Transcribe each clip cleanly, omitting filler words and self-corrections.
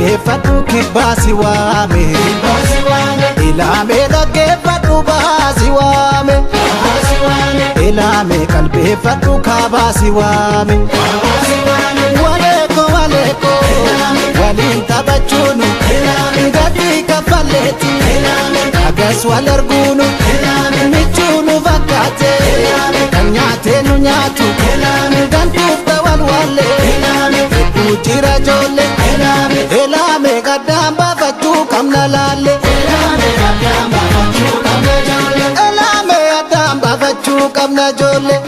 Qalbeeffadhu kibbaasi waame. Ilaamee dhaggeeffadhu baasi waame. Ilaamee qalbeeffadhu kaabaasi waame. Waleeko waleeko waliin taphachuunu gatii kaffalleeti. Agas wal arguunu michuu nu fakkaate kan nyaatee nu nyaatu gantuuf ta'an wallee hedduu jira ijoollee. Ilaame gaddaan baafachuu qabna laalle. Ilaame addaan baafachuu qabna ijoollee.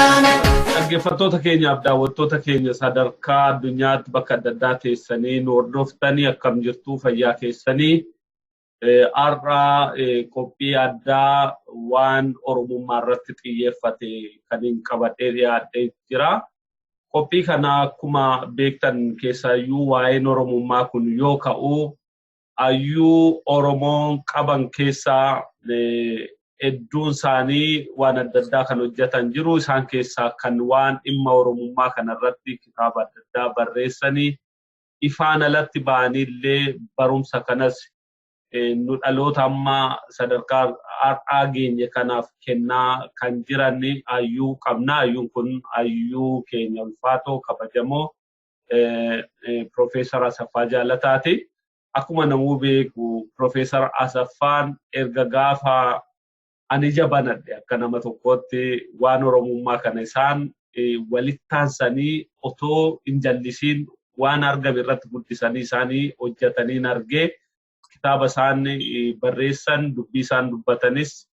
Dhaggeeffattoota keenyaaf daawwattoota keenya sadarkaa addunyaatti bakka adda addaa teessanii nu hordoftanii, akkam jirtu? Fayyaa keessanii? Har'a qophii addaa waan Oromummaa irratti xiyyeeffate kan hin qabadhee dhiyaadhee jira. Qophii kana akkuma beektan keessaayyuu waa'een Oromummaa kun yoo ka'u, hayyuu Oromoon qaban keessaa hedduun isaanii waan adda addaa kan hojjetan jiru. Isaan keessaa kan waan dhimma Oromummaa kanarratti kitaaba adda addaa barreessanii ifaan alatti ba'anii illee barumsa kanas nu dhaloota amma sadarkaa har'aa geenye kanaaf kennaa kan jiran hayyuu qabna. Hayyuun kun hayyuu keenya ulfaatoo kabajamoo Piroofeesar Asaffaa Jaalataati. Akkuma namuu beeku, Piroofeesar Asaffaan erga gaafa ani ija banadhe akka nama tokkootti waan Oromummaa kana isaan walittaansanii otoo hin jallisiin waan argame irratti guddisanii isaanii hojjetanii argee, kitaaba isaan barreessan, dubbii isaan dubbatanis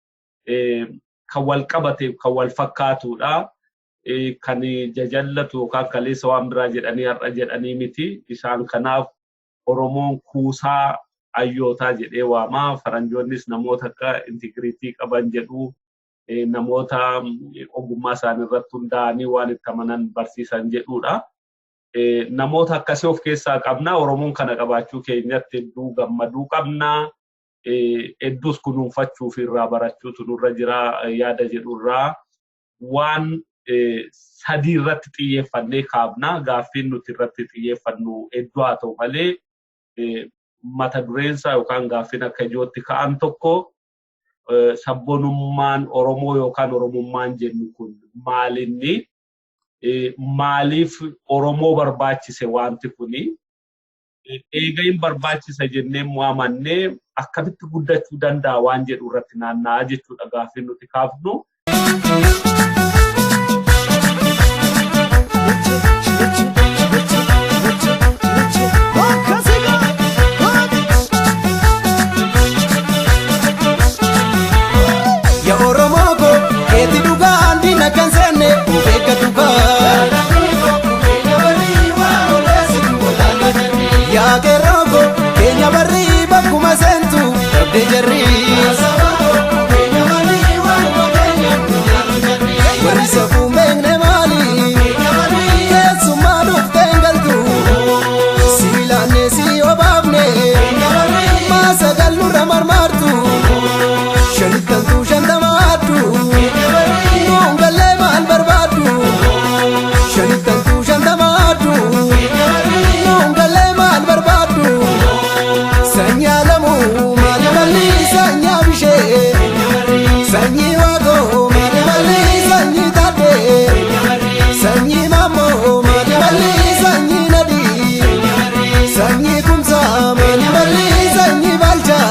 kan wal qabate, kan wal fakkaatudha. Kan jajallatu yookaan kaleessa waan biraa jedhanii har'a jedhanii miti. Isaan kanaaf Oromoon kuusaa hayyootaa jedhee waama. Faranjoonnis namoota akka integrity qaban jedhu, namoota ogummaa isaanii irratti hundaa'anii waan itti amanan barsiisan jedhudha. Namoota akkasii of keessaa qabna. Oromoon kana qabaachuu keenyatti hedduu gammaduu qabna. Hedduus kunuunfachuu fi irraa barachuutu nurra jira yaada jedhurraa waan sadii irratti xiyyeeffannee kaafna. Gaaffiin nuti irratti xiyyeeffannu hedduu haa ta'u malee, mata dureensaa yookaan gaaffiin akka ijootti ka'an tokko, sabboonummaan Oromoo yookaan Oromummaan jennu kun maalinni? Maaliif Oromoo barbaachise wanti kuni? Eega hin barbaachisa jennee amannee, akkamitti guddachuu danda'a waan jedhu irratti naanna'aa jechuudha gaaffiin nuti kaafnu. Ya Oromoo koo, keeti dhugaan diina kan seenne of eeggatu gaa. Yaa qeerroo koo, keenya barrii bakkuma seentu dhabdee jarri. Warri safuu beekne maali? Keessummaa dhuftee hin galtu. Si si obaafne maasa gallurra marmaartu. Shanittantuu shantama addu. Nuun gallee maal barbaaddu? Shanittantuu shantama addu. Nuun gallee maal barbaaddu? Sanyii lamuu maali malli sanyaa bishee? Sanyii waaqoo maali malli sanyii taaddee? Sanyii maammoo maali malli sanyii nadii? Sanyii kumsaa maali malli sanyii baalchaa?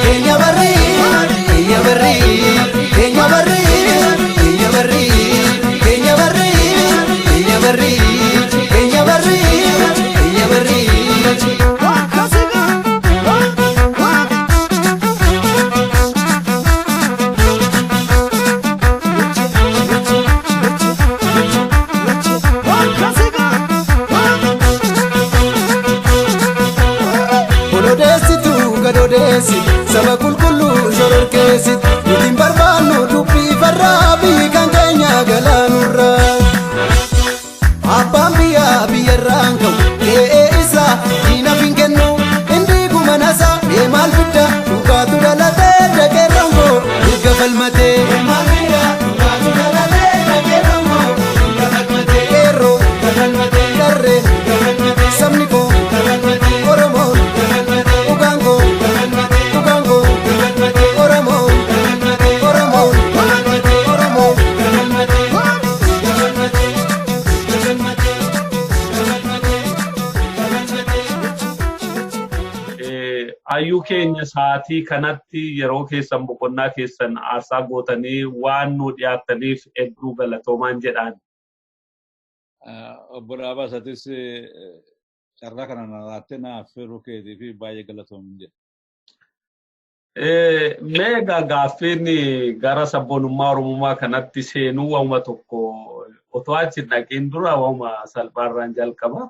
Keenya barrii, keenya barrii, keenya barrii, keenya barrii, keenya barrii, keenya barrii, keenya barrii, keenya barrii. Odeessitu gad odeessi, saba qulqulluu shororkeessit. Nuti hin barbaannu dubbii farraa, biyyi kan keenya galaanurraa. Abbaan biyyaa biyyarraan ka'u qe'ee isaa diina. Sabni koo Oromoon dhugaan koo dhugaan koo Oromoon Oromoon Oromoon. Hayyuu keenya, sa'aatii kanatti yeroo keessan, boqonnaa keessan aarsaa gootanii waan nu dhiyaattaniif hedduu galatoomaan jedhaan. Obbo Dhaabaa, isatis carraa kana na laattee na affeeruu keetii fi baay'ee galatoomin jedha. Mee egaa gaaffiin gara sabboonummaa Oromummaa kanatti seenuu waanuma tokko otoo achi hin dhaqiin dura waanuma salphaarraan jalqaba.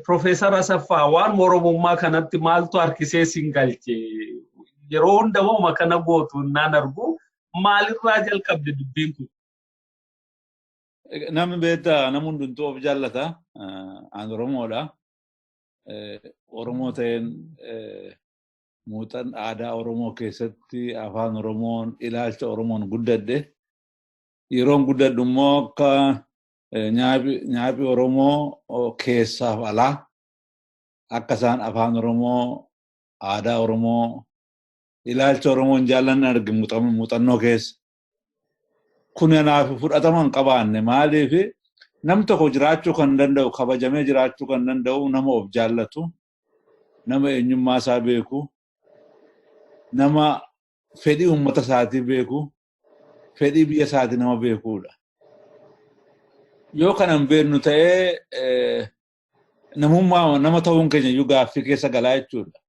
Profeesar Asaffaa, waan Oromummaa kanatti maaltu harkisee siin galche? Yeroo hunda waanuma kana gootu naan argu, maalirraa jalqabde dubbiin kun? Namni beektaa, nama hundumtuu of jaallata. Ani Oromoodha. Oromoo ta'een muuxan aadaa Oromoo keessatti afaan Oromoon, ilaalcha Oromoon guddadhe. Yeroon guddadhu immoo akka nyaaphi Oromoo keessaaf alaa akka isaan afaan Oromoo, aadaa Oromoo, ilaalcha Oromoo hin jaallanne arge muuxannoo keessa. Kun anaaf fudhatama hin qabaanne. Maaliif? Nam tokko jiraachuu kan danda'u, kabajamee jiraachuu kan danda'u, nama of jaallatu, nama eenyummaa isaa beeku, nama fedhii uummata isaatii beeku, fedhii biyya isaatii nama beekuudha. Yoo kana hin beeknu ta'ee, namummaa nama ta'uun keenya iyyuu gaaffii keessa galaa jechuudha.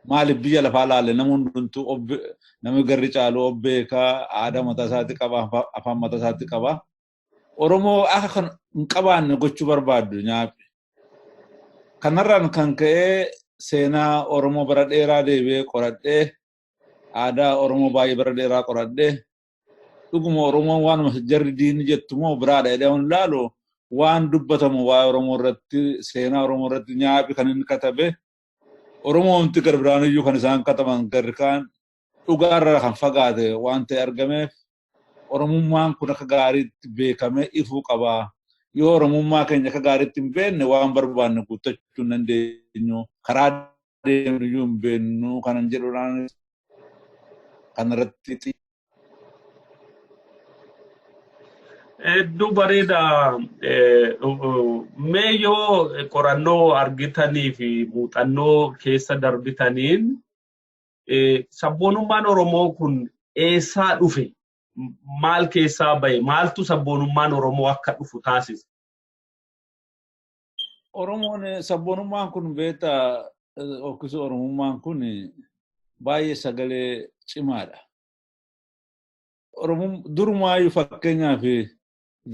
Maaliif? Biyya lafaa laalle, nama hundumtuu namni garri caalu of beekaa, aadaa mataa isaatii qaba, afaan mataa isaatii qaba. Oromoo akka kan hin qabaanne gochuu barbaaddu nyaaphi. Kanarraan kan ka'ee seenaa Oromoo bara dheeraa deebi'ee qoradhee, aadaa Oromoo baay'ee bara dheeraa qoradhee, dhuguma Oromoon waanuma jarri diinni jettu moo biraadha jedhee waan ilaalu, waan dubbatamu waa'ee Oromoo irratti, seenaa Oromoo irratti nyaaphi kan inni katabe, Oromoomti gara biraan iyyuu kan isaan kataban garri kaan dhugaarraa kan fagaate waan ta'e argameef, Oromummaan kun akka gaariitti beekamee ifuu qaba. Yoo Oromummaa keenya akka gaariitti hin beekne, waan barbaanne guuttachuu hin dandeenyu. Karaa deemnu iyyuu hin beeknu kanan jedhuudhaan kanarratti. Hedduu bareeda. Mee yoo qorannoo argitanii fi muuxannoo keessa darbitaniin, sabboonummaan Oromoo kun eessaa dhufe? Maal keessaa bahe? Maaltu sabboonummaan Oromoo akka dhufu taasise? Oromoon sabboonummaan kun beektaa yookiis Oromummaan kun baay'ee sagalee cimaadha. Oromoon durumaayyuu, fakkeenyaaf,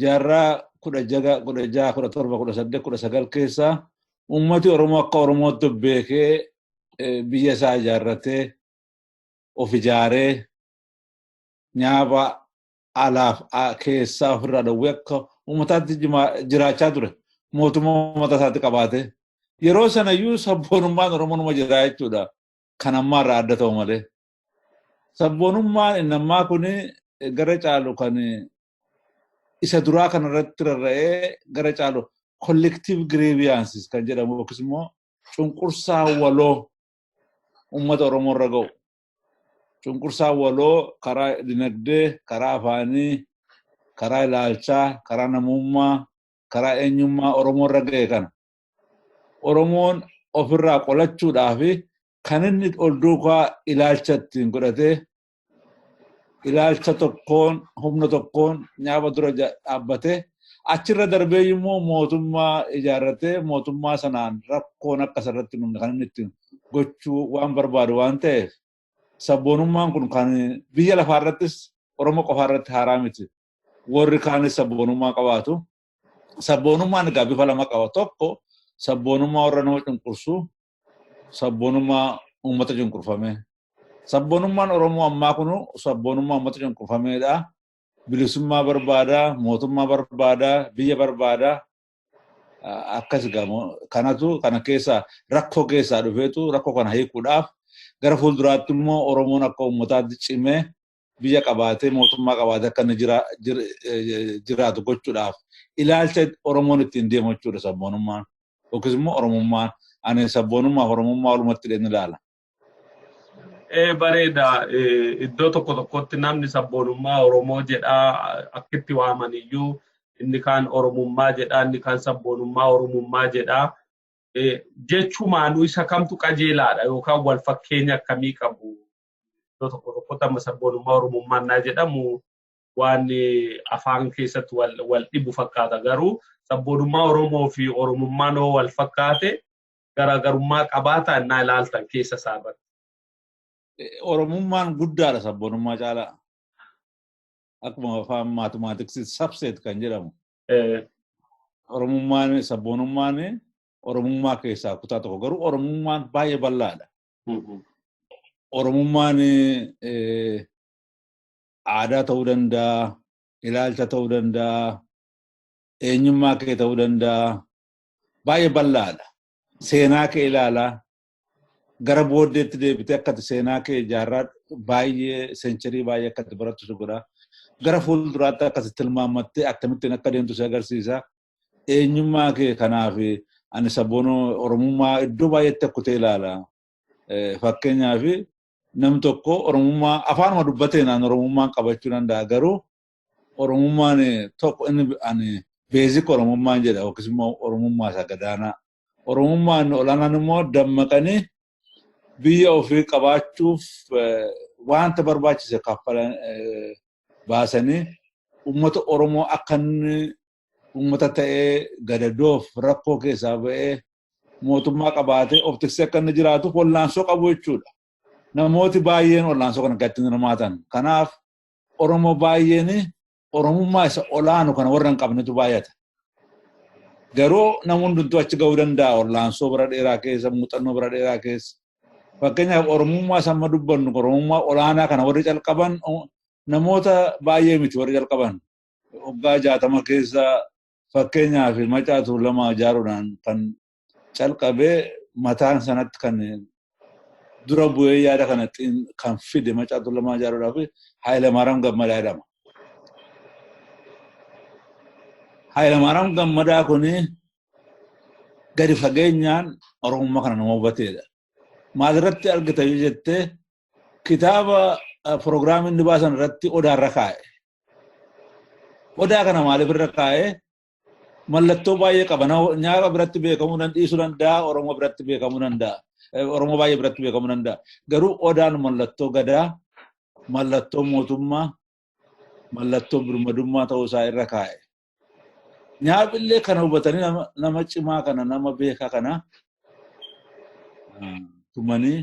jaarraa 16, 16, 17, 18, 19 keessaa uummati Oromoo akka Oromootti of beekee, biyya isaa ijaarratee, of ijaaree, nyaaba alaaf keessaa ofirraa dhowwee akka uummataatti jiraachaa ture. Mootummaa uummata isaatti qabaate. Yeroo sanayyuu sabboonummaan Oromoo numa jira jechuudha. Kan ammaarraa adda ta'u malee. Sabboonummaan inni ammaa kun gara caalu kan isa duraa kanarratti rarra'ee, gara caalu collective grievances kan jedhamu yookiis immoo cunqursaa waloo uummata Oromoo irra ga'u. Cunqursaa waloo karaa dinagdee, karaa afaanii, karaa ilaalchaa, karaa namummaa, karaa eenyummaa Oromoo irra ga'e kana. Oromoon ofirraa qolachuudhaaf kan inni ol duukaa ilaalcha ittiin godhatee, ilaalcha tokkoon, humna tokkoon nyaaba dura dhaabbatee, achirra darbee immoo mootummaa ijaarratee, mootummaa sanaan rakkoon akka isarratti hin uumne kan inni ittiin gochuu waan barbaadu waan ta'eef, sabboonummaan kun kan biyya lafaarrattis Oromoo qofaarratti haaraa miti. Warri kaanis sabboonummaa qabaatu. Sabboonummaan egaa bifa lama qaba. Tokko sabboonummaa warra nama cunqursu, sabboonummaa uummata cunqurfame. Sabboonummaan Oromoo ammaa kun sabboonummaa uummata cunqurfameedha. Bilisummaa barbaada, mootummaa barbaada, biyya barbaada. Akkas egaa kanatu kana keessaa rakkoo keessaa dhufeetu rakkoo kana hiikuudhaaf, gara fuulduraatti immoo Oromoon akka uummataatti cimee biyya qabaatee, mootummaa qabaatee akka inni jiraatu gochuudhaaf ilaalcha Oromoon ittiin deemu jechuudha sabboonummaan. Yookiis immoo Oromummaan ani sabboonummaa fi Oromummaa walumatti hidheen ilaala. Bareeda. Iddoo tokko tokkotti namni sabboonummaa Oromoo jedhaa akkitti waaman iyyuu, inni kaan Oromummaa jedhaa, inni kaan sabboonummaa Oromummaa jedhaa. Jechumaanuu isa kamtu qajeelaadha yookaan wal fakkeenya akkamii qabu? Iddoo tokko tokkotti amma sabboonummaa Oromummaa naa jedhamu waan afaan keessatti wal dhibu fakkaata, garuu sabboonummaa Oromoo fi Oromummaan hoo wal fakkaate, garaagarummaa qabaata innaa ilaaltan keessa isaa irratti? Oromummaan guddaadha sabboonummaa caalaa. Akkuma afaan mathematics subset kan jedhamu. Oromummaan, sabboonummaan Oromummaa keessaa kutaa tokko, garuu Oromummaan baay'ee bal'aadha. Oromummaan aadaa ta'uu danda'a, ilaalcha ta'uu danda'a, eenyummaa kee ta'uu danda'a. Baay'ee bal'aadha. Seenaa kee ilaalaa. Gara booddeetti deebitee akka seenaa kee jaarraa baay'ee, century baay'ee akka itti barattu si godha. Gara fuulduraatti akkasitti tilmaammattee akkamittiin akka deemtu si agarsiisa. Eenyummaa kee kanaaf ani sabboonoo Oromummaa iddoo baay'eetti akkutee ilaala. Fakkeenyaaf, namni tokko Oromummaa afaanuma dubbateen ani Oromummaan qabachuu danda'a, garuu Oromummaan tokko inni ani basic Oromummaan jedha yookiis immoo Oromummaa isa gadaanaa. Oromummaan olaanaan immoo dammaqanii biyya ofii qabaachuuf wanta barbaachise kaffalan baasanii uummata Oromoo akka inni uummata ta'ee gadadoof rakkoo keessaa ba'ee mootummaa qabaatee of tiksee akka inni jiraatuuf wallaansoo qabu jechuudha. Namooti baay'een wallaansoo kana gatti hirmaatan. Kanaaf Oromoo baay'een Oromummaa isa olaanu kana warra hin qabnetu baay'ata. Garuu namni hundumtuu achi ga'uu danda'a wallaansoo bara dheeraa keessa, muuxannoo bara dheeraa keessa. Fakkeenyaaf, Oromummaa isa amma dubbannu, Oromummaa olaanaa kana warri calqaban namoota baay'ee miti warri calqaban. Waggaa 60 keessa, fakkeenyaaf, Macaa Tuulamaa ijaaruudhaan kan calqabee, mataan sanatti kan dura bu'ee yaada kana kan fide Macaa Tuulamaa ijaaruudhaaf Hayilamaariyaam Gammadaa jedhama. Hayilamaariyaam Gammadaa kuni gadi fageenyaan Oromummaa kana nama hubateedha. Maalirratti argita yoo jettee, kitaaba piroogiraamii inni baasan irratti odaa irra kaa'e. Odaa kana maaliif irra kaa'e? Mallattoo baay'ee qaba. Nyaata biratti beekamuu dhiisuu danda'a, Oromoo biratti beekamuu danda'a. Oromoo baay'ee biratti beekamuu danda'a. Garuu odaan mallattoo gadaa, mallattoo mootummaa, mallattoo birmadummaa ta'uu isaa irra kaa'e. Nyaapillee kana hubatanii nama cimaa kana, nama beekaa kana tumanii,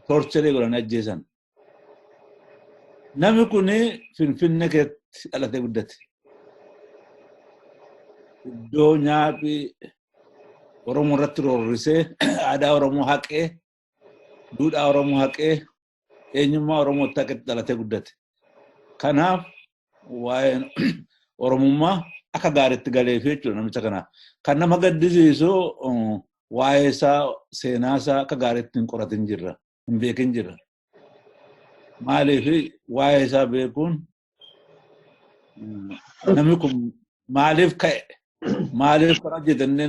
torture godhanii ajjeesan. Namni kun Finfinnee keessatti dhalatee guddate. Iddoo nyaaphi Oromoo irratti roorrisee, aadaa Oromoo haqee, duudhaa Oromoo haqee, eenyummaa Oromoo itti haqetti dhalatee guddate. Kanaaf waa'een Oromummaa akka gaariitti galeef jechuudha namicha kanaaf. Kan nama gaddisiisu, waa'ee isaa, seenaa isaa akka gaariitti hin qoratin jirra, hin beekin jirra. Maaliif, waa'ee isaa beekuun namni kun maaliif ka'e, maaliif kana hojjete inni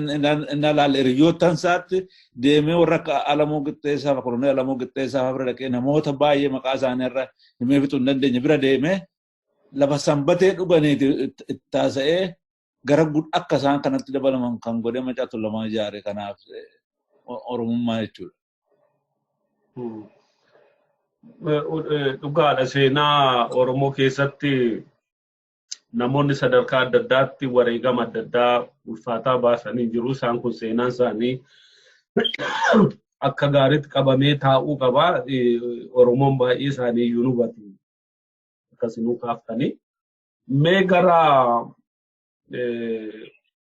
ilaalle, hiriyoottan isaatti deemee warra akka Alamuu Qixxeessaa fi Koloneel Alamuu Qixxeessaa bira dhaqee, namoota baay'ee maqaa isaanii irra himee fixuu hin dandeenye bira deemee, lafa sanbatee dhuganiiti itti haasa'ee gara akka isaan kanatti dabalaman kan godhee Macaa Tuulamaa ijaare. Kanaaf Oromummaa jechuudha. Dhugaadha, seenaa Oromoo keessatti namoonni sadarkaa adda addaatti wareegama adda addaa ulfaataa baasanii jiru. Isaan kun seenaan isaanii akka gaariitti qabamee taa'uu qaba. Oromoon baay'ee isaanii iyyuu nu hubatu. Akkasinuu kaaftanii. Mee gara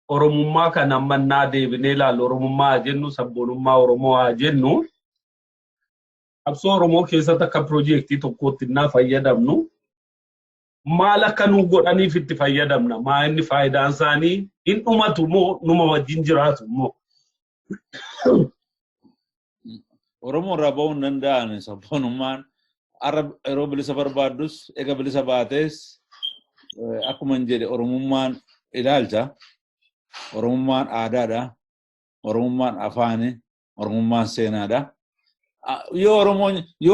Oromummaa kana ammannaa deebinee ilaallu, Oromummaa haa jennu, sabboonummaa Oromoo haa jennu. Qabsoo Oromoo keessatti akka piroojeektii tokkootti innaa fayyadamnu maal akka nu godhaniif itti fayyadamna? Maa inni faayidaan isaanii hin dhumatu moo numa wajjin jiraatu moo? Oromoo irraa ba'uu hin danda'an. Sabboonummaan har'a yeroo bilisa barbaaddus, eega bilisa baates, akkuma hin jedhe, Oromummaan ilaalcha. Oromummaan aadaadha. Oromummaan afaani, Oromummaan seenaadha. Yoo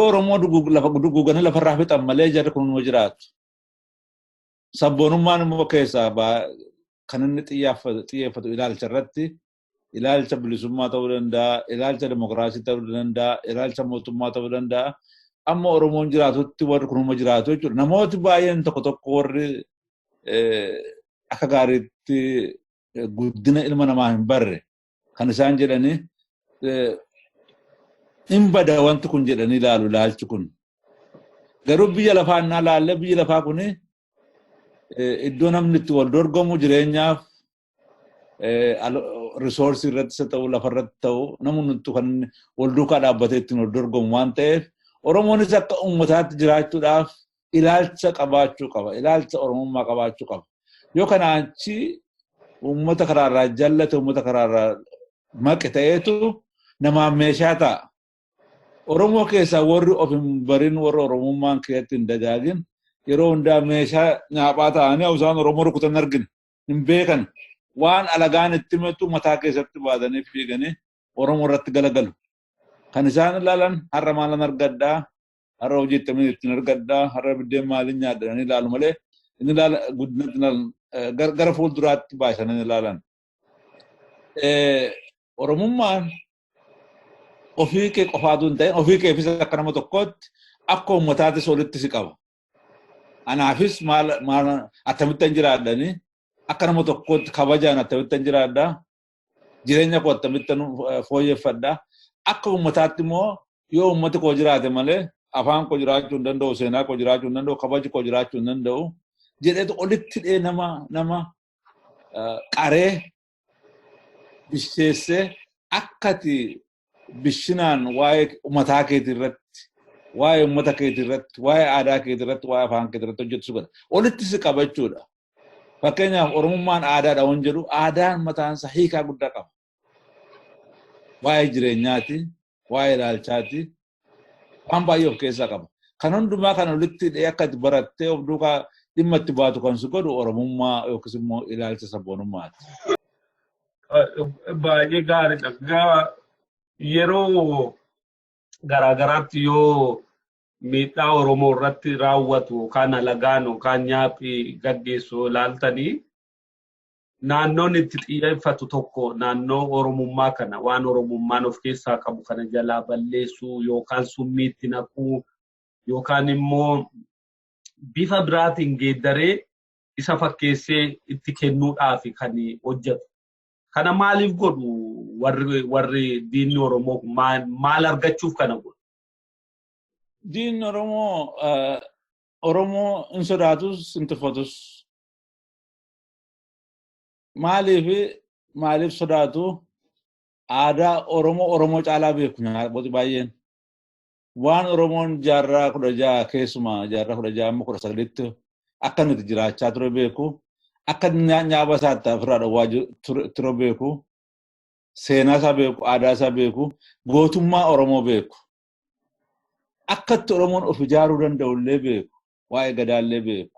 Oromoo duguuganii lafarraa fixan malee jarri kun numa jiraatu. Sabboonummaan immoo keessaa kan inni xiyyeeffatu ilaalcha irratti ilaalcha bilisummaa ta'uu danda'a, ilaalcha dimokiraasii ta'uu danda'a, ilaalcha mootummaa ta'uu danda'a. Amma Oromoon jiraatutti warri kun numa jiraatu jechuudha. Namooti baay'een tokko tokko warri akka gaariitti guddina ilma namaa hin barre kan isaan jedhanii hin bada wanti kun jedhanii ilaalu ilaalchi kun. Garuu biyya lafaa innaa laallee biyyi lafaa kuni iddoo namni itti wal dorgomu jireenyaaf risoorsii irratti isa ta'u lafa irratti ta'u namni kan wal duukaa dhaabbatee ittiin wal dorgomu waan ta'eef Oromoonis akka uummataatti jiraachuudhaaf ilaalcha qabaachuu qaba. Ilaalcha Oromummaa qabaachuu qaba. Yoo kanaa achi uummata karaarraa jallate uummata karaarraa maqe ta'eetu namaan meeshaa ta'a. Oromoo keessaa warri of hin barin warri Oromummaan keessatti hin dagaagin yeroo hundaa meeshaa nyaaphaa ta'anii isaan Oromoo rukutan argina. Hin beekan. Waan alagaan itti himatu mataa keessatti baatanii fiiganii Oromoo irratti galagalu. Kan isaan ilaalan har'a maalan argaddaa, har'a hojii ittiin ittiin argaddaa, har'a biddeen maaliin nyaadhanii ilaalu malee inni ilaala guddinatti ilaalan gara fuulduraatti baasanii ilaalan. Oromummaan ofii kee qofaatu hin ta'in ofii keefis akka nama tokkootti akka uummataatis walitti si qaba. Anaafis maal akkamittan jiraadhanii akka nama tokkootti kabajaan akkamittan jiraadhaa jireenya koo akkamittan fooyyeffadhaa akka uummataatti immoo yoo uummati koo jiraate malee afaan koo jiraachuu hin danda'u seenaa koo jiraachuu hin danda'u kabaji koo jiraachuu hin danda'u jedheetu olitti dhee nama qaree bisheessee akkati bishinaan waa'ee mataa keetii irratti waa'ee uummata keetii irratti waa'ee aadaa keetii irratti waa'ee afaan keetii irratti hojjetu si godha. Olitti si qaba jechuudha. Fakkeenyaaf Oromummaan aadaadha waan jedhu aadaan mataan isaa hiikaa guddaa qaba. Waa'ee jireenyaati, waa'ee ilaalchaati, waan baay'ee of keessaa qaba. Kan hundumaa kan olitti hidhee akka itti barattee of duukaa dhimma itti baatu kan si godhu Oromummaa yookiis immoo ilaalcha sabboonummaati. Baay'ee gaariidha. Yeroo garaagaraatti yoo miidhaa Oromoo irratti raawwatu yookaan alagaan yookaan nyaaphii gaggeessu ilaaltanii naannoon itti xiyyeeffatu tokko naannoo Oromummaa kana waan Oromummaan of keessaa qabu kana jalaa balleessuu yookaan summii itti naquu yookaan immoo bifa biraatiin geeddaree isa fakkeessee itti kennuudhaaf kan hojjetu. Kana maaliif godhu warri diinni Oromoo maal argachuuf kana godhu? Diinni Oromoo Oromoo hin sodaatus hin tuffatus. Maaliif sodaatu? Aadaa Oromoo Oromoo caalaa beeku nyaata baay'een. Waan Oromoon jaarraa 16 keessumaa jaarraa 16 amma 19tti akka nuti jiraachaa ture beeku. Akka nyaaba isaatti ofirraa dhowwaa ture beeku. Seenaa isaa beeku, aadaa isaa beeku, gootummaa Oromoo beeku. Akkatti Oromoon of ijaaruu danda'u illee beeku, waa'ee gadaa illee beeku.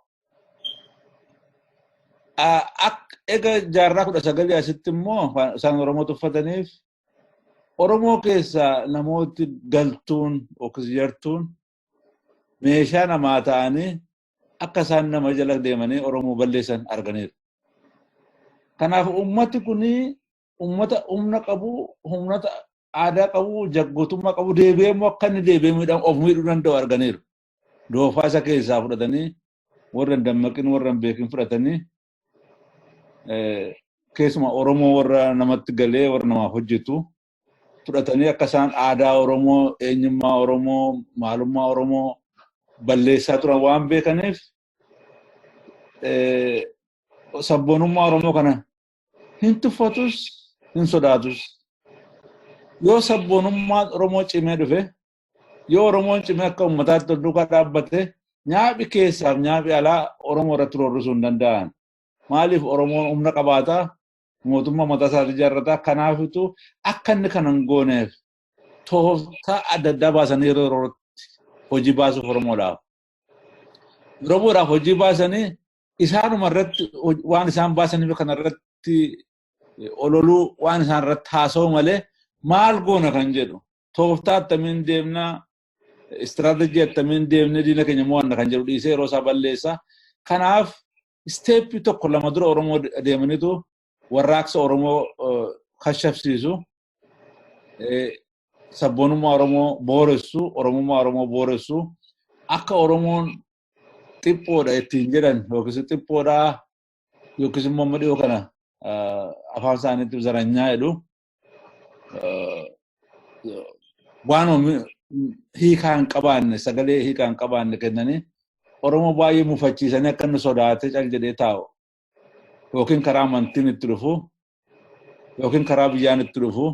Egaa jaarraa 19 asitti immoo isaan Oromoo tuffataniif Oromoo keessaa namooti galtuun yookiis yartuun meeshaa namaa ta'anii akka isaan nama jala deemanii Oromoo balleessan arganiiru. Kanaaf uummati kuni uummata humna qabu, humna aadaa qabu, jaggootummaa qabu deebi'ee immoo akka inni deebi'ee of miidhuu danda'u arganiiru. Doofaa isa keessaa fudhatanii warra hin dammaqin warra hin beekin fudhatanii keessumaa Oromoo warra namatti galee warra namaaf hojjetu fudhatanii akka isaan aadaa Oromoo, eenyummaa Oromoo, maalummaa Oromoo balleessaa turan waan beekaniif sabboonummaa Oromoo kana hin tuffatus hin sodaatus. Yoo sabboonummaan Oromoo cimee dhufe, yoo Oromoon cimee akka uummataatti ol duukaa dhaabbate, nyaaphi keessaaf nyaaphi alaa Oromoo irratti roorrisuu hin danda'an. Maaliif Oromoon humna qabaataa, mootummaa mataa isaatii ijaarrataa, kanaafitu akka inni kana hin gooneef tooftaa adda addaa baasanii yeroo yerootti hojii baasuuf Oromoodhaaf. Oromoodhaaf hojii baasanii isaanuma irratti waan isaan baasaniif kana irratti Ololuu waan isaan irratti haasa'u malee maal goona kan jedhu tooftaa attamiin deemnaa istiraatejii attamiin deemnee diina keenya mo'anna kan jedhu dhiisee yeroo isaa balleessa. Kanaaf isteeppii tokko lama dura Oromoo deemaniitu warraaqsa Oromoo kashafsiisu, sabboonummaa Oromoo booressu, Oromummaa Oromoo booressu, akka Oromoon xiphoodha ittiin jedhan yookiis xiphoodha yookiis immoo amma dhiyoo kana afaan isaaniitti zaranyaa jedhu waan hiikaa hin qabaanne sagalee hiikaa hin qabaanne kennanii Oromoo baay'ee mufachiisanii akka inni sodaatee cal jedhee taa'u yookiin karaa amantiin itti dhufu yookiin karaa biyyaan itti dhufu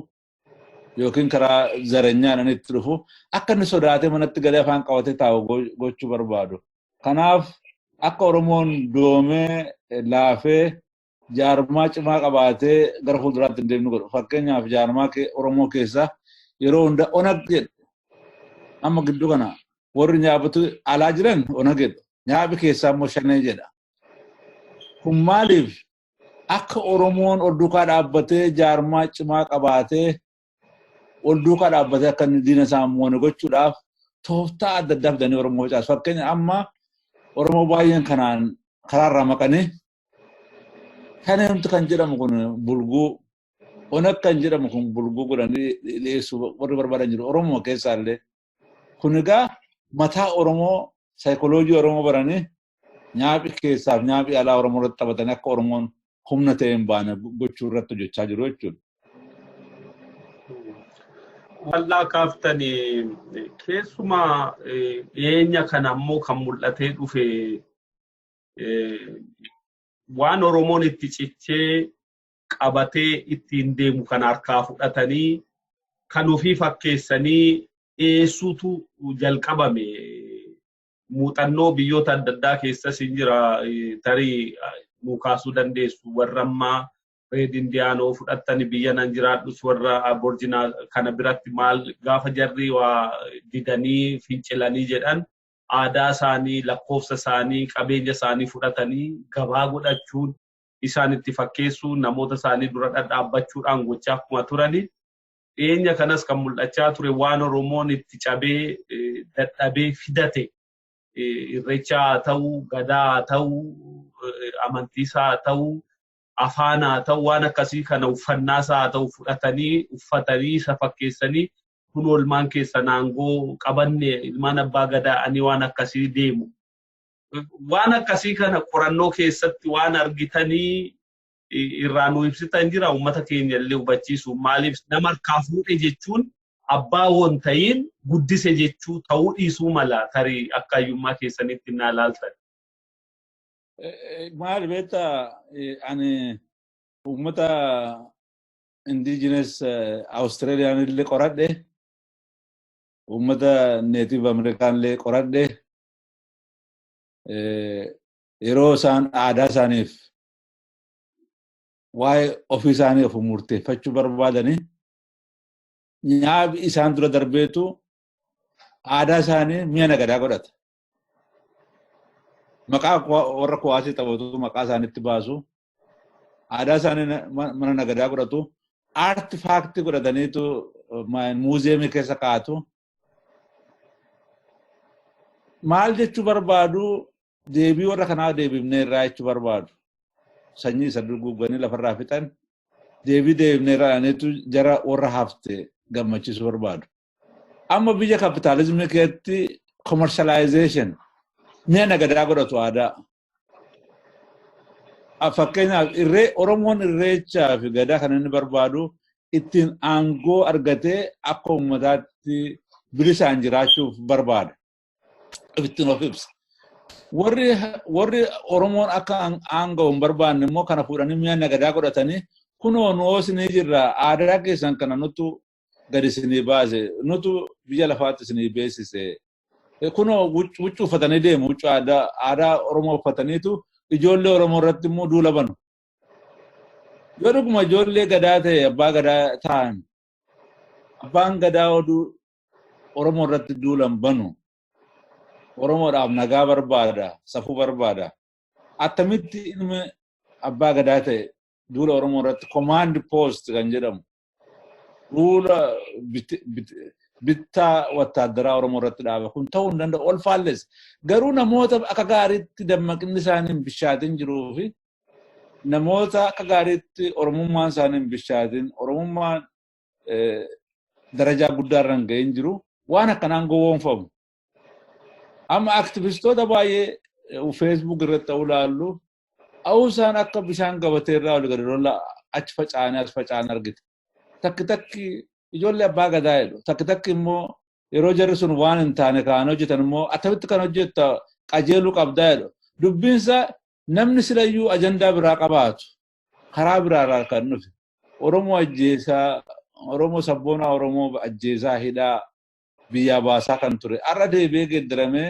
yookiin karaa zaranyaadhaan itti dhufu akka inni sodaatee manatti galee afaan qabatee taa'u gochuu barbaadu. Kanaaf akka Oromoon doomee laafee jaarmaa cimaa qabaatee gara fuulduraatti hin deemnu godhu. Fakkeenyaaf jaarmaa Oromoo keessa yeroo hunda Onag jedhu. Amma gidduu kana warri nyaabatu alaa jiran Onag jedhu. Nyaabi keessaa immoo Shanee jedha. Kun maaliif akka Oromoon ol duukaa dhaabbatee jaarmaa cimaa qabaatee ol duukaa dhaabbatee akka inni diina isaa moone gochuudhaaf tooftaa adda addaa fidanii Oromoo facaasu. Fakkeenya amma Oromoo baay'een kanaan karaarraa maqanii Shaneemtu kan jedhamu kun bulguu, Onag kan jedhamu kun bulguu godhanii dhiyeessuu warri barbaadan jiru Oromoo keessaallee. Kun egaa mataa Oromoo saayikoloojii Oromoo baranii nyaaphi keessaaf nyaaphi alaa Oromoo irratti taphatanii akka Oromoon humna ta'e hin baane gochuu irratti hojjechaa jiru jechuudha. Wallaa kaaftanii keessumaa dhiyeenya kana ammoo kan mul'atee dhufe waan Oromoon itti cichee qabatee ittiin deemu kan harkaa fudhatanii kan ofii fakkeessanii dhiyeessuutu jalqabame. Muuxannoo biyyoota adda addaa keessas hin jira tarii nuu kaasuu dandeessu warra ammaa Red Indiyaanoo fudhattanii biyya nan jiraadhus warra Aboorjinaa kana biratti maal gaafa jarri waa didanii fincilanii jedhan aadaa isaanii lakkoofsa isaanii qabeenya isaanii fudhatanii gabaa godhachuun isaan itti fakkeessuu namoota isaanii dura dhadhaabbachuudhaan gochaa akkuma turani. Dhiyeenya kanas kan mul'achaa ture waan Oromoon itti cabee dadhabee fidate irreecha haa ta'u, gadaa haa ta'u, amantiisaa haa ta'u, afaan haa ta'u waan akkasii kana uffannaasaa haa ta'u fudhatanii uffatanii isa fakkeessanii kun oolmaan keessan aangoo qabanne ilmaan abbaa gadaa ani waan akkasii deemu. Waan akkasii kana qorannoo keessatti waan argitanii irraa nu ibsitan jira uummata keenya illee hubachiisu. Maaliif nama harkaa fuudhe jechuun abbaa woon ta'iin guddise jechuu ta'uu dhiisuu mala tarii akka hayyummaa keessanitti naa ilaaltan. Maal beektaa ani uummata indigenous Australiyaan illee qoradhe uummata Native Amerikaan illee qoradhe yeroo isaan aadaa isaaniif waa'ee ofii isaanii of murteeffachuu barbaadanii nyaabi isaan dura darbeetu aadaa isaanii mi'a nagadaa godhata. Maqaa warra kuwaasii taphatu maqaa isaaniitti baasu aadaa isaanii mana nagadaa godhatu aartifaaktii godhataniitu muuziyeemii keessa kaa'atu. Maal jechuu barbaadu deebii warra kanaa deebifnee irraa jechuu barbaadu. Sanyii isa duguugganii lafarraa fixan deebii deebifnee irraa jedhaniitu jara warra hafte gammachiisuu barbaadu. Amma biyya kapitaalizimii keessatti commercialization mi'a nagadaa godhatu aadaa. Fakkeenyaaf irree Oromoon irreechaa fi gadaa kan inni barbaadu ittiin aangoo argatee akka uummataatti bilisaan jiraachuuf barbaada. Ittiin of ibsa. Warri Oromoon akka aangoo hin barbaanne immoo kana fuudhanii mi'a nagadaa godhatanii kunoo nu isinii jirra aadaa keessan kana nutu gadi isinii baase nutu biyya lafaatti isinii beeksise. Kunoo huccuu uffatanii deemu huccuu aadaa Oromoo uffataniitu ijoollee Oromoo irratti immoo duula banu. Yoo dhuguma ijoollee gadaa ta'e abbaa gadaa ta'an abbaan gadaa oduu Oromoo irratti duulan banu. Oromoodhaaf nagaa barbaada, safuu barbaada. Attamitti ilmi abbaa gadaa ta'e duula Oromoo irratti command post kan jedhamu duula bittaa wattaaddaraa Oromoo irratti dhaaba. Kun ta'uu hin danda'u, ol faalles. Garuu namoota akka gaariitti dammaqinni isaanii hin bishaatin jiruu fi namoota akka gaariitti Oromummaan isaanii hin bishaatin, Oromummaan darajaa guddaa irra hin gahin jiru, waan akkanaan gowwoomfamu. Amma aktivistoota baay'ee Facebook irratti ta'uu ilaallu, ta'uu isaan akka bishaan gabatee irraa ol gadi lola achi faca'anii as faca'an argite. Takki takki ijoollee abbaa gadaa jedhu. Takki takki immoo yeroo jarri sun waan hin taane kaan hojjetan immoo attamitti kan hojjetta qajeeluu qabdaa jedhu. Dubbiinsa namni silayyuu ajandaa biraa qabaatu karaa biraarraa kan dhufe. Oromoo ajjeesaa, Oromoo sabboonaa Oromoo ajjeesaa hidhaa biyyaa baasaa kan ture. Har'a deebi'ee geeddaramee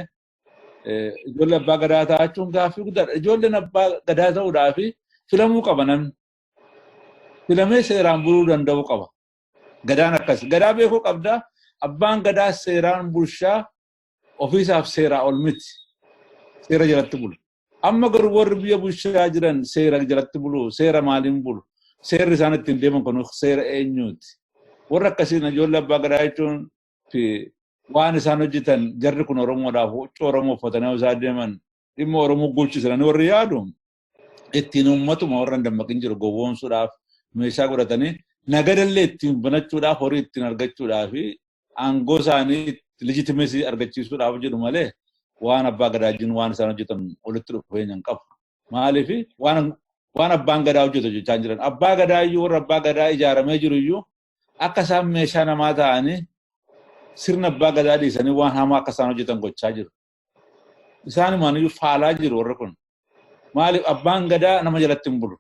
ijoollee abbaa gadaa ta'achuun gaaffii guddaadha. Ijoolleen abbaa gadaa ta'uudhaaf filamuu qaba namni. Filamee seeraan buluu danda'uu qaba. Gadaan akkas. Gadaa beekuu qabda. Abbaan gadaa seeraan bulchaa ofiisaaf seeraa ol miti. Seera jalatti bulu. Amma garuu warri biyya bulchaa jiran seera jalatti bulu. Seera maaliin bulu? Seerri isaan ittiin deeman kun seera eenyuuti? Warri akkasiin ijoollee abbaa gadaa jechuun waan isaan hojjetan jarri kun Oromoodhaaf huccuu Oromoo uffatanii isaan deeman dhimma Oromoo bulchisan warri yaadu ittiin uummatuma warra hin dammaqin jiru gowwoomsuudhaaf meeshaa godhatanii nagadallee ittiin banachuudhaaf horii ittiin argachuudhaaf aangoo isaanii legitimacy argachiisuudhaaf jedhu malee waan abbaa gadaa jiru waan isaan hojjetan walitti dhufeenya hin qabu. Maaliif waan abbaan gadaa hojjetu hojjechaa jiran. Abbaa gadaa iyyuu warra abbaa gadaa ijaaramee jiru iyyuu akka isaan meeshaa namaa ta'anii sirna abbaa gadaa dhiisanii waan hamaa akka isaan hojjetan gochaa jiru. Isaanumaan iyyuu faalaa jiru warri kun. Maaliif abbaan gadaa nama jalatti hin bulu.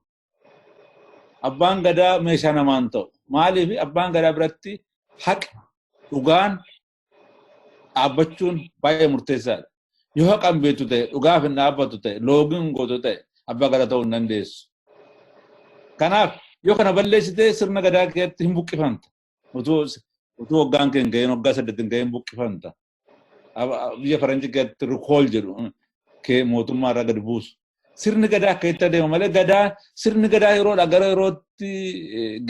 Abbaan gadaa meeshaa namaa hin ta'u. Maaliif abbaan gadaa biratti haqi dhugaan dhaabbachuun baay'ee murteessaadha. Yoo haqan beektu ta'e, dhugaaf hin dhaabbatu ta'e, loogiin gootu ta'e, abbaa gadaa ta'uu hin dandeessu. Kanaaf yoo kana balleessitee sirna gadaa keessatti hin buqqifamta. Utuu waggaan kee hin gahin, waggaa 8 hin gahin buqqifamta. Biyya faranjii keessatti recall jedhu kee mootummaa irraa gadi buusu. Sirni gadaa akka itti adeema malee gadaa sirni gadaa yeroodhaa gara yerootti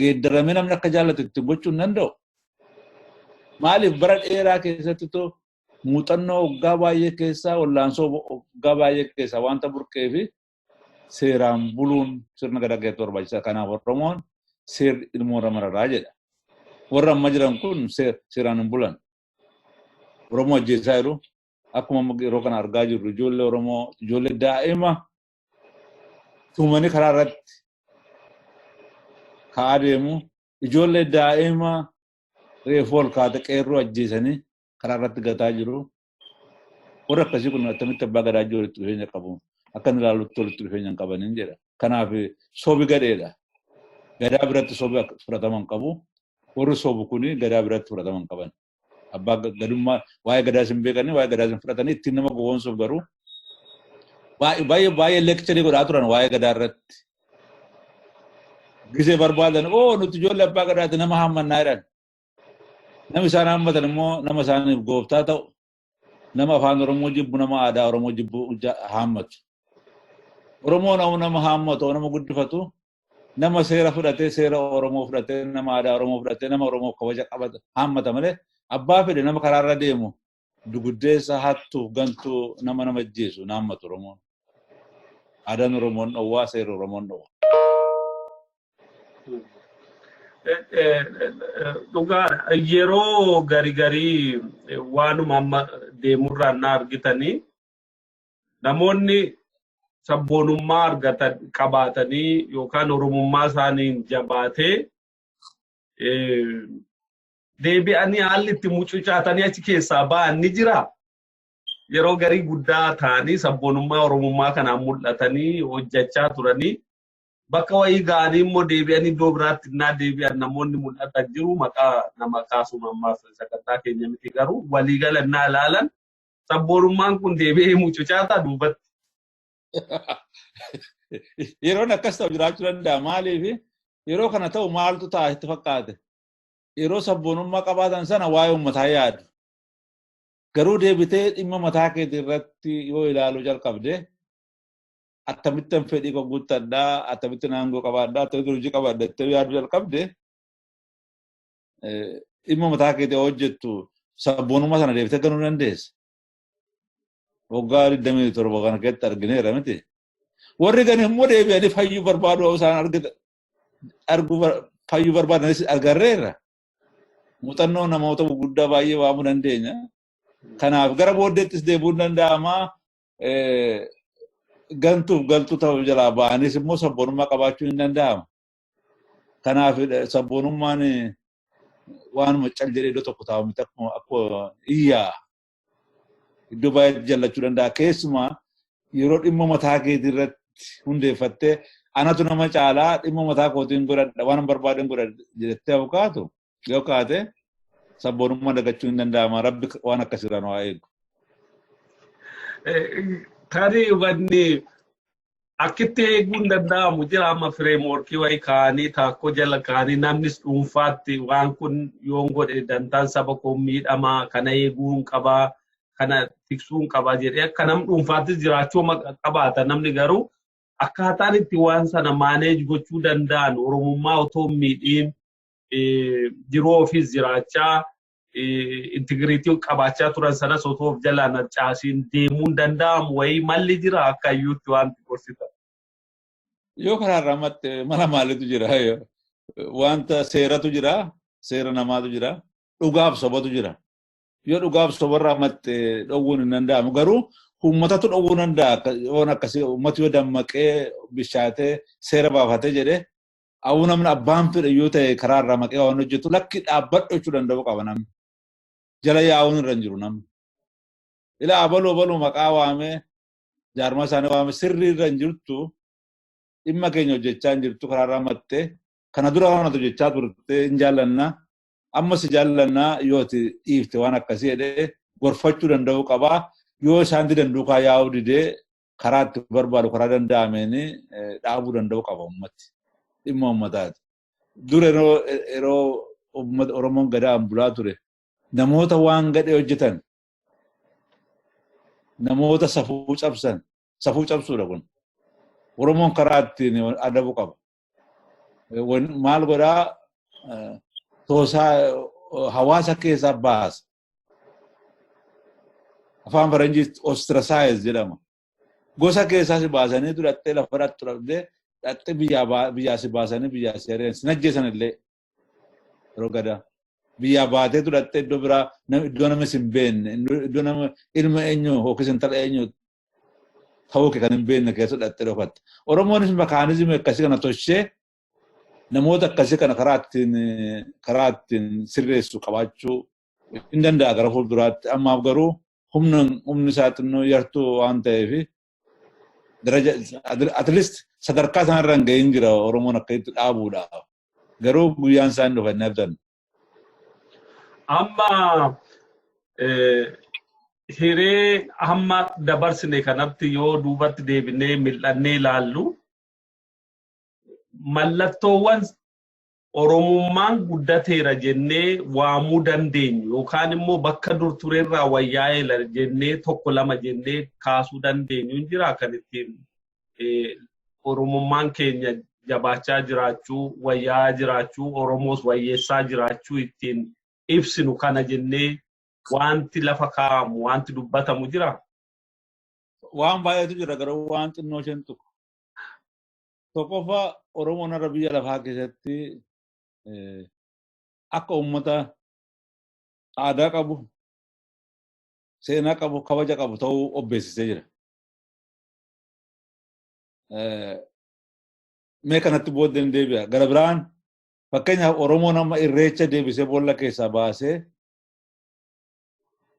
geeddaramee namni akka jaallatu ittiin gochuu hin danda'u. Maaliif bara dheeraa keessatti too muuxannoo waggaa baay'ee keessaa wallaansoo waggaa baay'ee keessaa wanta burqee fi seeraan buluun sirna gadaa keessatti barbaachisaa. Kanaaf Oromoon seerri ilmoo irra mararaa jedha. Warra amma jiran kun seeraan hin bulan. Oromoo ajjeesaa jiru. Akkuma yeroo kana argaa jirru ijoollee Oromoo ijoollee daa'ima tumanii karaa irratti ka'aa deemu. Ijoollee daa'ima reefu ol kaate qeerroo ajjeesanii karaa irratti gataa jiru. Warri akkasii kun attamitti abbaa gadaa jiru walitti dhufeenya qabu. Akka inni ilaalutti walitti dhufeenya hin qabaniin jedha. Kanaaf sobi gadheedha. Gadaa biratti sobi fudhatama hin qabu. Warri sobu kuni gadaa biratti fudhatama hin qaban. Abbaa gadummaa waa'ee gadaas hin beekanii waa'ee gadaas hin fudhatanii ittiin nama gowwoomsuuf garuu baay'ee baay'ee lecture godhaa turan waa'ee gadaa irratti. Gisee barbaadan oo nuti ijoollee abbaa gadaati nama hammannaa jedhan. Nama isaan hammatan immoo nama isaaniif gooftaa ta'u, nama afaan Oromoo jibbu, nama aadaa Oromoo jibbu hammatu. Oromoo nama hammatu, nama guddifatu, nama seera fudhatee, seera Oromoo fudhatee, nama aadaa Oromoo fudhatee, nama Oromoo kabaja qabata hammata malee abbaa fedhe nama karaarra deemu duguddeessa hattuu gantuu nama nama ajjeesu haammatu Oromoon. Aadaan Oromoon dhowwaa, seera Oromoon dhowwaa. Dhugaa yeroo gari garii waanuma amma deemurraan na argitanii namoonni sabboonummaa argatan qabaatanii yookaan Oromummaa isaaniin jabaatee deebi'anii haalli itti mucucaatanii achi keessaa ba'an ni jira. Yeroo garii guddaa ta'anii sabboonummaa Oromummaa kanaan mul'atanii hojjechaa turanii bakka wayii ga'anii immoo deebi'anii iddoo biraatti innaa deebi'an namoonni mul'atan jiru. Maqaa nama kaasuun ammaaf sagantaa keenya miti garuu waliigala innaa ilaalan sabboonummaan kun deebi'ee mucucaata duubatti. Yeroon akkas ta'u jiraachuu danda'a. Maaliif yeroo kana ta'u maaltu ta'a itti fakkaate? Yeroo sabboonummaa qabaatan sana waa'ee uummataa yaadu. Garuu deebitee dhimma mataa keetii irratti yoo ilaaluu jalqabde Akkamittan fedhii koo guuttadhaa, akkamittan aangoo qabaadhaa, akkamittan hojii qabaadha jettee yaaduu jalqabde dhimma mataa keetii hojjettu sabboonummaa sana deebitee ganuu dandeessa. Waggaa 27 kana keessatti argineera miti. Warri gani immoo deebi'anii fayyuu barbaadu isaan arguu fayyuu barbaadanis agarreerra. Muuxannoo namoota gurguddaa baay'ee waamuu dandeenya. Kanaaf gara booddeettis deebi'uun danda'ama. Gantuuf galtuu ta'uu jalaa ba'anis immoo sabboonummaa qabaachuun hin danda'ama. Kanaaf sabboonummaan waanuma cal jedhee iddoo tokko taa'u miti akkuma iyyaa iddoo baay'eetti jallachuu danda'a. Keessumaa yeroo dhimma mataa keetii irratti hundeeffattee anatu nama caalaa dhimma mataa kootiin godhadha waan barbaaden godhadha jettee abukaatu yoo kaate sabboonummaa dagachuun hin danda'ama. Rabbi waan akkasirraa nu haa eegu. Tarii wanni akkitti eeguun danda'amu jira amma fireemworkii wayii kaa'anii taakkoo jala kaa'anii namnis dhuunfaatti waan kun yoon godhe dantaan saba koo miidhamaa kana eeguun qabaa kana tiksuun qabaa jedhee akka nam dhuunfaattis jiraachuu qabaata namni garuu akkaataan itti waan sana maaneej gochuu danda'an Oromummaa otoo miidhiin jiruu ofiis jiraachaa intigiriitii qabaachaa turan sanas otoo of jalaan harcaasiin deemuun danda'amu wayii malli jira akka hayyuutti wanti gorsitan. Yoo karaarraa matte mala maalitu jira? Wanta seeratu jira, seera namaatu jira, dhugaaf sobatu jira. Yoo dhugaaf sobarraa matte dhowwuun hin danda'amu. Garuu uummatatu dhowwuu danda'a. Yoon akkasii uummati yoo dammaqee bishaatee seera baafatee jedhee awuu namni abbaan fedhe yoo ta'e karaarraa maqee waan hojjetu lakki dhaabbadhu jechuu danda'u qaba namni. Jala yaa'uun irra hin jiru namni. Ilaa abaluu abaluu maqaa waamee jaarmaa isaanii waamee sirrii irra hin jirtu dhimma keenya hojjechaa hin jirtu karaarraa mattee kana dura waan hojjechaa turte hin jaallannaa ammas jaallannaa yoo ati dhiifte waan akkasii jedhee gorfachuu danda'u qabaa. Yoo isaan didan duukaa yaa'uu didee karaa itti barbaadu karaa danda'ameen dhaabuu danda'u qaba uummati. Dhimma uummataati. Dur yeroo uummata Oromoon gadaan bulaa ture namoota waan gadhee hojjetan namoota safuu cabsan safuu cabsuudha kun. Oromoon karaa ittiin adabu qaba. Maal godhaa toosaa hawaasa keessaa baasa. Afaan Faranjii ostracize jedhama. Gosa keessaa si baasanii dhattee lafa dhattu dhabdee dhattee biyyaa si baasanii biyyaa si ari'an si najjeessan illee yeroo gadaa. Biyyaa baatee dhattee iddoo biraa iddoo nama si hin beekne iddoo nama ilma eenyu yookiis intala eenyu ta'uu kee kan hin beekne keessa dhattee dhokatte. Oromoonis makaanizimii akkasii kana tolchee namoota akkasii kana karaa ittiin sirreessu qabaachuu hin danda'a gara fuulduraatti. Ammaaf garuu humni isaa xinnoo yartuu waan ta'eef daraja at least sadarkaa sanarra hin gahin jira Oromoon akka itti dhaabuudhaaf. Garuu guyyaan isaa hin dhufa hin abdannu. Amma hiree hamma dabarsine kanatti yoo duubatti deebinee mil'annee ilaallu mallattoowwan Oromummaan guddateera jennee waamuu dandeenyu yookaan immoo bakka dur turerraa wayyaa'eera jennee tokko lama jennee kaasuu dandeenyu hin jira kan ittiin Oromummaan keenya jabaachaa jiraachuu, wayyaa'aa jiraachuu, Oromoos wayyeessaa jiraachuu ittiin ibsinu kana jennee wanti lafa kaa'amu, wanti dubbatamu jira. Waan baay'eetu jira garuu waan xinnoo isheen tokko. Tokkoffaa Oromoon har'a biyya lafaa keessatti akka uummata aadaa qabu, seenaa qabu, kabaja qabu ta'uu of beeksisee jira. Mee kanatti booddee hin deebi'a. Gara biraan fakkeenyaaf Oromoon amma irreecha deebisee boolla keessaa baasee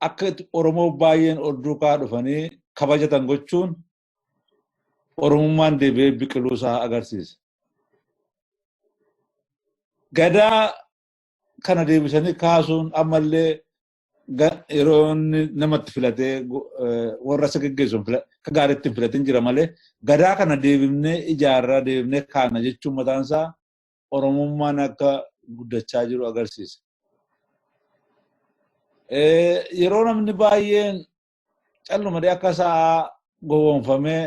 akka Oromoo baay'een ol duukaa dhufanii kabajatan gochuun Oromummaan deebi'ee biqiluu isaa agarsiisa. Gadaa kana deebisanii kaasuun ammallee yeroo inni namatti filatee warra isa geggeessu akka gaariitti hin filatin jira malee gadaa kana deebifnee ijaarraa deebifnee kaana jechuun mataan isaa Oromummaan akka guddachaa jiru agarsiisa. Yeroo namni baay'een callumadee akka sa'aa gowwoomfamee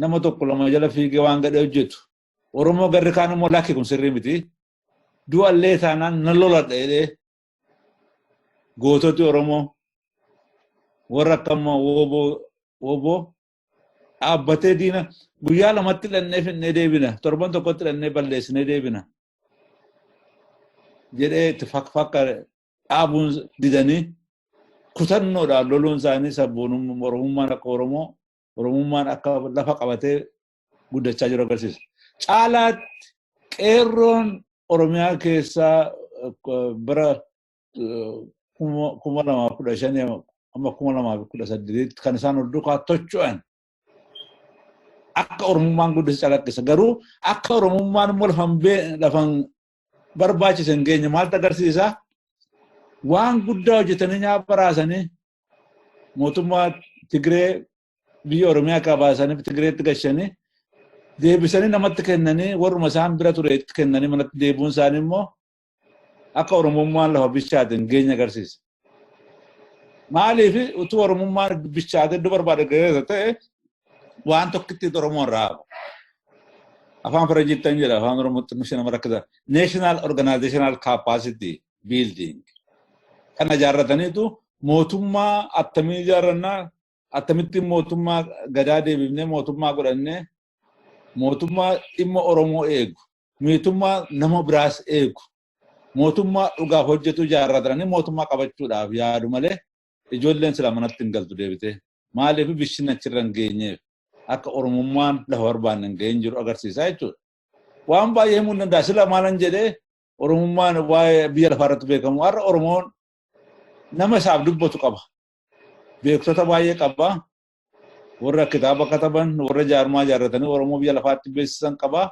Nama tokko lama jala fiigee waan gadhee hojjetu. Oromoo garri kaan immoo lakki kun sirrii miti. Du'allee taanaan nan loladha jedhee goototi Oromoo warra akka ammoo woboo dhaabbatee diina guyyaa lamatti hidhannee finnee deebina, torban tokkotti hidhannee balleessinee deebina jedhee itti fakka dhaabuun didanii kutannoodhaan loluun isaanii sabboonummaa Oromummaan akka Oromoo Oromummaan akka lafa qabatee guddachaa jiru agarsiisa. Caalaatti qeerroon Oromiyaa keessaa bara 2015 amma 2018 kan isaan ol duukaa tocho'an akka Oromummaan guddise calaqqisa. Garuu akka Oromummaan immoo lafan barbaachise hin geenye maaltu agarsiisa? Waan guddaa hojjetanii nyaata baraasanii mootummaa Tigree biyya Oromiyaa qabaasanii Tigreetti gashanii deebisanii namatti kennanii warruma isaan bira ture itti kennanii manatti deebi'uun isaanii immoo akka Oromummaan lafa bishaate hin geenye agarsiisa. Maaliif utuu Oromummaan bishaate iddoo barbaade ga'eessa ta'e waan tokkitti Oromoon raabu. Afaan Faranjiittan jedha, afaan Oromootti nuti nama rakkisa. National Organizational Capacity Building. Kana ijaarrataniitu mootummaa attamii ijaarrannaa, akkamittiin mootummaa gadaa deebifnee mootummaa godhannee mootummaa dhimma Oromoo eegu, mootummaa nama biraas eegu, mootummaa dhugaaf hojjetu ijaarratanii mootummaa qabachuudhaaf yaadu malee ijoolleen sila manatti hin galtu deebitee. Maaliif bishin achirra hin geenyeef akka Oromummaan lafa barbaanne hin geenye jiru agarsiisa jechuudha. Waan baay'ee himuu hin danda'a. Sila maalan jedhee Oromummaan waa'ee biyya lafaa irratti beekamu. Har'a Oromoon nama isaaf dubbatu qaba. Beektota baay'ee qaba. Warra kitaaba kataban, warra jaarmaa ijaarratanii Oromoo biyya lafaatti beeksisan qaba.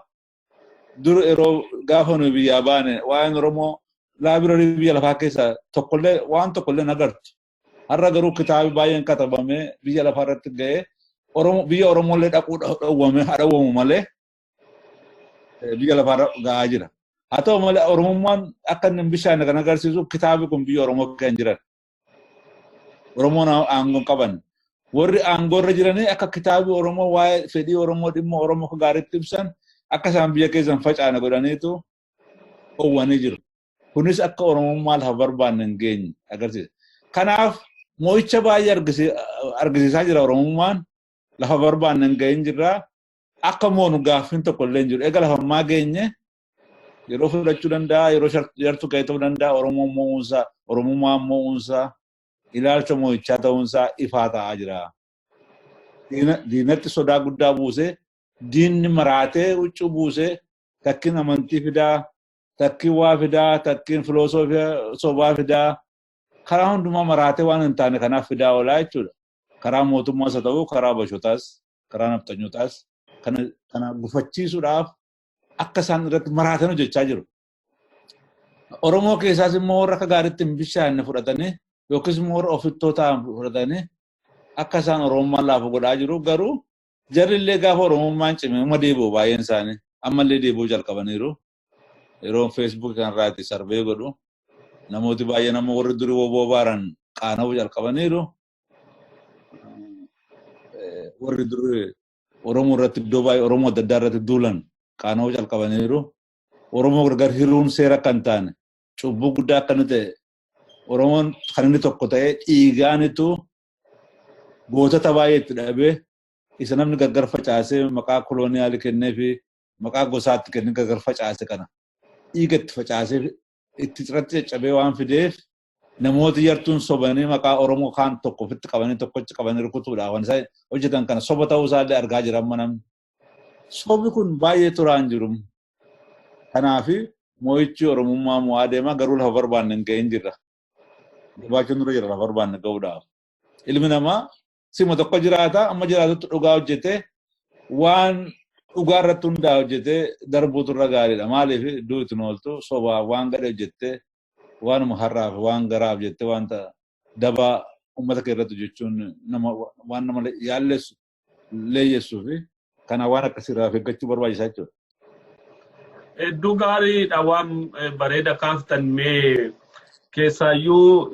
Dur yeroo gaafa nuyi biyyaa baane waa'een Oromoo library biyya lafaa keessa tokkollee waan tokkollee hin agartu. Har'a garuu kitaabi baay'een katabamee biyya lafaa irratti ga'ee Oromoo biyya Oromollee dhaquu dhowwame haa dhowwamu malee biyya lafaarra ga'aa jira. Haa ta'u malee Oromummaan akka inni hin bishaanne kan agarsiisu kitaabi kun biyya Oromoo kan jiran. Oromoon aangoo qaban. Warri aangoo irra jiranii akka kitaabi Oromoo waa'ee fedhii Oromoo dhimma Oromoo akka gaariitti ibsan akka isaan biyya keessan facaane godhaniitu dhowwanii jiru. Kunis akka Oromummaa lafa barbaanne hin geenye agarsiisa. Kanaaf mo'icha baay'ee argisiisaa jira Oromummaan, lafa barbaanne hin gahin jirra. Akka moonu gaaffiin tokko illee hin jiru. Egaa lafa ammaa geenye yeroo fudhachuu danda'a, yeroo yartuu ka'ee ta'uu danda'a. Oromoon mo'uunsaa, Oromummaan mo'uunsaa, ilaalcha mo'ichaa ta'uunsaa ifaa ta'aa jira. Diinatti sodaa guddaa buusee, diinni maraatee huccuu buusee, takkiin amantii fidaa, takkiin waa fidaa, takkiin filoosoofiyaa sobaa fidaa, karaa hundumaa maraatee waan hin taane kanaaf fidaa oolaa jechuudha. Karaa mootummaas haa ta'u, karaa bashotaas, karaa nafxanyotaas kana gufachiisuudhaaf akka isaan irratti maraatan hojjechaa jiru. Oromoo keessaas immoo warra akka gaariitti hin bishaanne fudhatanii yookiis immoo warra ofittoo ta'an fudhatanii akka isaan Oromummaan laafu godhaa jiru. Garuu jarri illee gaafa Oromummaan cime uma deebi'u baay'een isaanii ammallee deebi'uu jalqabaniiru. Yeroo Facebook kanarraati sarbee godhu namooti baay'een amma warri durii woboo baaran qaana'uu jalqabaniiru. Warri durii Oromoo irratti iddoo baay'ee Oromoo adda addaa irratti duulan qaana'uu jalqabaniiru. Oromoo gargar hiruun seera akka hin taane cubbuu guddaa akka inni ta'e Oromoon kan inni tokko ta'ee dhiigaanitu gootota baay'ee itti dhabee isa namni gargar facaasee maqaa kolooniyaalii kennee fi maqaa gosaatti kennee gargar facaase kana dhiiga itti facaasee itti irratti caccabee waan fideef namooti yartuun sobanii maqaa Oromoo kaan tokko ofitti qabanii tokkochi qabanii rukutuudhaaf waan isaan hojjetan kana soba ta'uu isaallee argaa jira amma namni. Sobi kun baay'ee turaa hin jiru. Kanaaf mo'ichi Oromummaa mo'aa deema, garuu lafa barbaanne hin ga'in jirra. Jabaachuun nurra jira lafa barbaanne ga'uudhaaf. Ilmi namaa sima tokko jiraata, amma jiraatutti dhugaa hojjetee waan dhugaa irratti hundaa hojjetee darbuutu irra gaariidha. Maaliif duuti nu ooltu sobaa waan gadhee hojjettee waanuma har'aaf waan garaaf jettee wanta dabaa uummata kee irratti hojjechuun nama waan nama yaallessu leeyyessuu fi kana waan akkasii irraa of eeggachuu barbaachisaa jechuudha. Hedduu gaariidha, waan bareeda kaaftan. Mee Keessaayyuu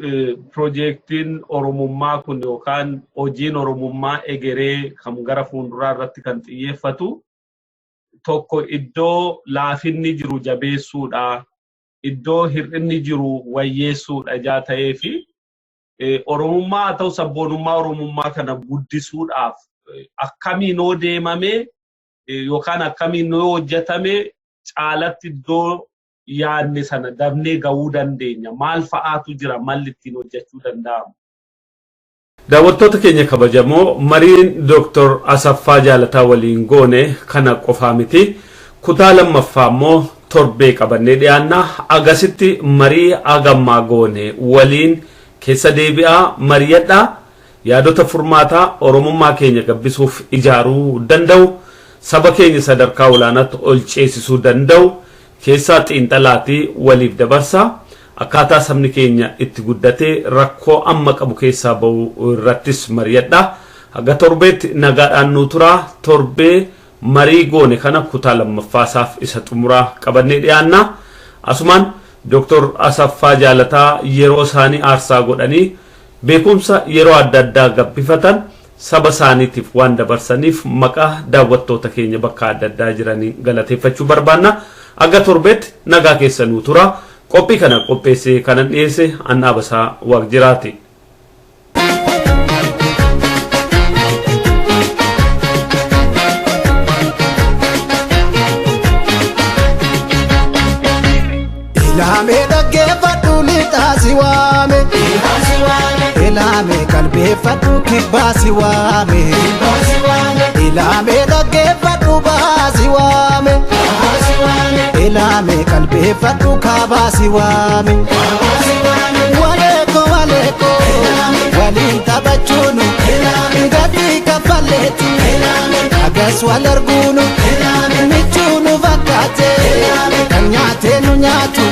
piroojeektiin Oromummaa kun yookaan hojiin Oromummaa egeree kan gara fuulduraa irratti kan xiyyeeffatu tokko iddoo laafinni jiru jabeessuudha, iddoo hir'inni jiru wayyeessuudha ijaa ta'ee fi Oromummaa haa ta'u sabboonummaa Oromummaa kana guddisuudhaaf akkamiin yoo deemame yookaan akkamiin yoo hojjetame caalatti iddoo yaadne sana dabnee ga'uu dandeenya. Maal fa'aatu jira malli ittiin hojjechuu danda'amu? Daawwattoota keenya kabajamoo, mariin Dooktor Asaffaa Jaalataa waliin goone kana qofaa miti. Kutaa lammaffaa immoo torbee qabannee dhiyaanna. Agasitti marii hagammaa goone waliin keessa deebi'aa mari'adhaa. Yaadota furmaataa Oromummaa keenya gabbisuuf ijaaruu danda'u, saba keenya sadarkaa olaanaatti ol ceesisuu danda'u keessaa xiinxalaatii waliif dabarsaa. Akkaataa sabni keenya itti guddatee rakkoo amma qabu keessaa ba'u irrattis mari'adha. Haga torbeetti nagaadhaan nuu turaa. Torbee marii goone kana kutaa lammaffaasaaf isa xumuraa qabannee dhiyaanna. Asumaan Dooktor Asaffaa Jaalataa yeroo isaanii aarsaa godhanii beekumsa yeroo adda addaa gabbifatan saba isaaniitiif waan dabarsaniif maqaa daawwattoota keenya bakka adda addaa jiranii galateeffachuu barbaanna. Haga torbeetti nagaa keessa nuu tura. Qophii kana qopheessee kanan dhiyeesse Annaa Basaa Waaqjiraati. Ilaamee dhaggeeffadhu lixaa si waame. Ilaamee qalbeeffadhu kibbaa si waame. Ilaamee dhaggeeffadhu bahaa si waame. Ilaamee qalbeeffadhu kaabaa si waame. Waleeko waleeko waliin taphachuunu gatii kaffalleeti. Agas wal arguunu michuu nu fakkaate kan nyaatee nu nyaatu.